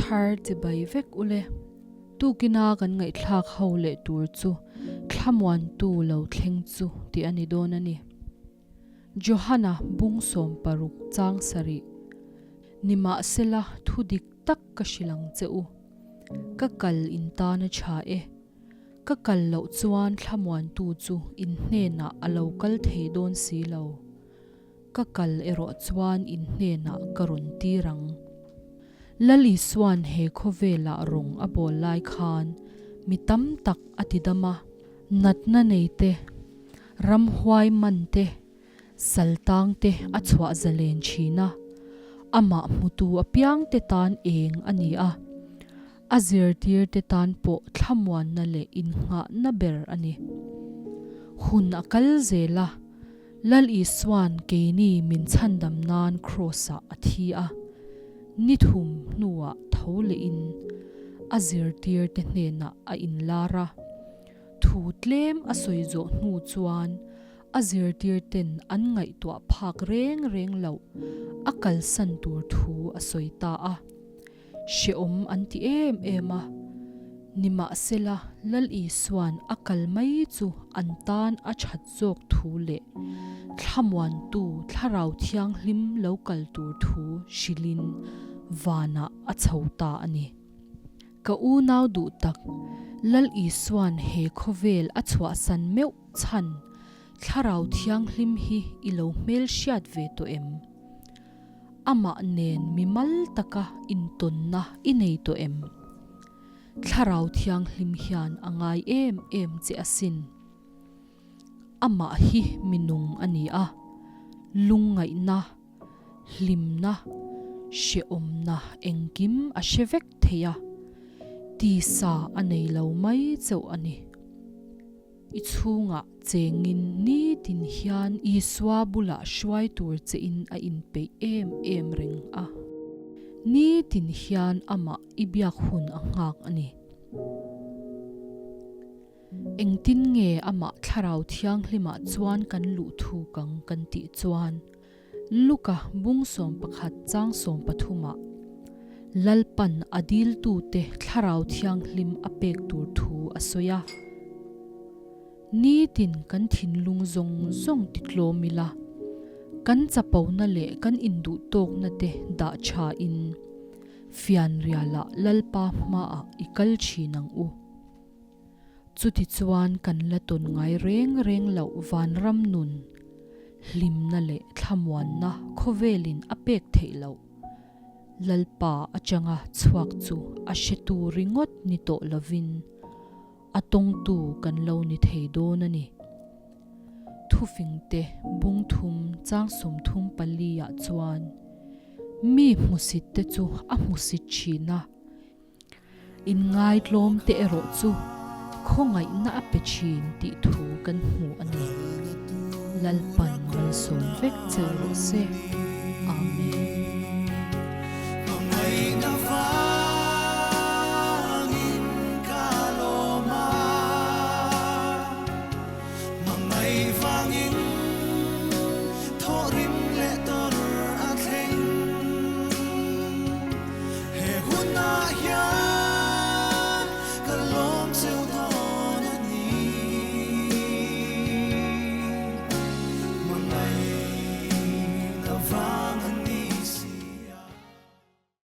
Thar chibai vek ule. Tukina kan ngaihthlak ho leh tur chu thlamuantu lo thleng chu tih a ni dawn a ni. Johana bung 60 chang sarih. Nimahsela thu dik tak ka hrilh ang che u. Ka kal in tan a tha e. Ka kal loh chuan thlamuantu chu in hnenah a lo kal thei dawn si lo. Ka kal erawh chuan in hnenah ka rawn tir ang. Lal Isua'n he khawvelah rawng a bawl lai khan mi tam tak a ti dam a, natna nei te, ramhuai man te, saltang te a chhuah zalen thin a, amah hmutu apiang te tan eng a ni a, a zirtir te tan pawh thlamuanna leh innghahna ber a ni. Hun a kal zel a. Lal Isua'n keini min chhandam nan Kraws-ah a thi a, ni thum hnuah tho lehin a zirtirte hnenah a inlar a. Thu tlem a sawi zawh hnu chuan a zirtirten an ngaihtuah phak reng reng loh a kalsan tur thu a sawi ta a. Hrehawm an ti em em a, nimahsela Lal Isua'n a kal mai chu an tan a that zawk thu leh thlamuantu Thlarau Thianghlim lo kal tur thu hrilhin vanah a chho ta a ni. Ka unau duh tak, Lal Isua'n he khawvel a chhuahsan meuh chhan Thlarau Thianghlim hi i lo hmelhriat ve tawh em? Amah nen mimal taka intawnna i nei tawh em? Thlarau Thianghlim hian a ngai em em che asin. Amah hi mi nung a ni a, lungngaihna, hlimna, hrehawmna engkim a hre vek thei a, tisa a nei lo mai chauh a ni. I chhungah chengin nitin hian Isua bulah hruai tur chein a inpeih em em reng a. Nitin hian amah i biak hun a nghak a ni. Engtin nge amah Thlarau Thianghlimah chuan kan luh thu kang kan tih chuan Luka bung 11 chang 13ah Lalpan a diltute Thlarau Thianghlim a pek tur thu a sawi a. Nitin kan thinlung zawng zawng ti tlawm ila, kan chapona leh kan induhtawkna te dah thain fianrialah Lalpa hmaah i kal thin ang u. Chutichuan kan la tawn ngai reng reng loh vanram nun, hlimna leh thlamuanna khawvelin a pek theih loh. Lalpa atanga chhuak chu a hretu ringawt ni tawh lovin a tawngtu kan lo ni thei dawn a ni. Thufingte bung thum chang 34 ah chuan mi hmusit te chu a hmusit thin a. Inngaitlawm te erawh chu khawngaihna a pe thin tih thu kan hmu a ni. Lalpan malsawm vek che rawh se. Amen.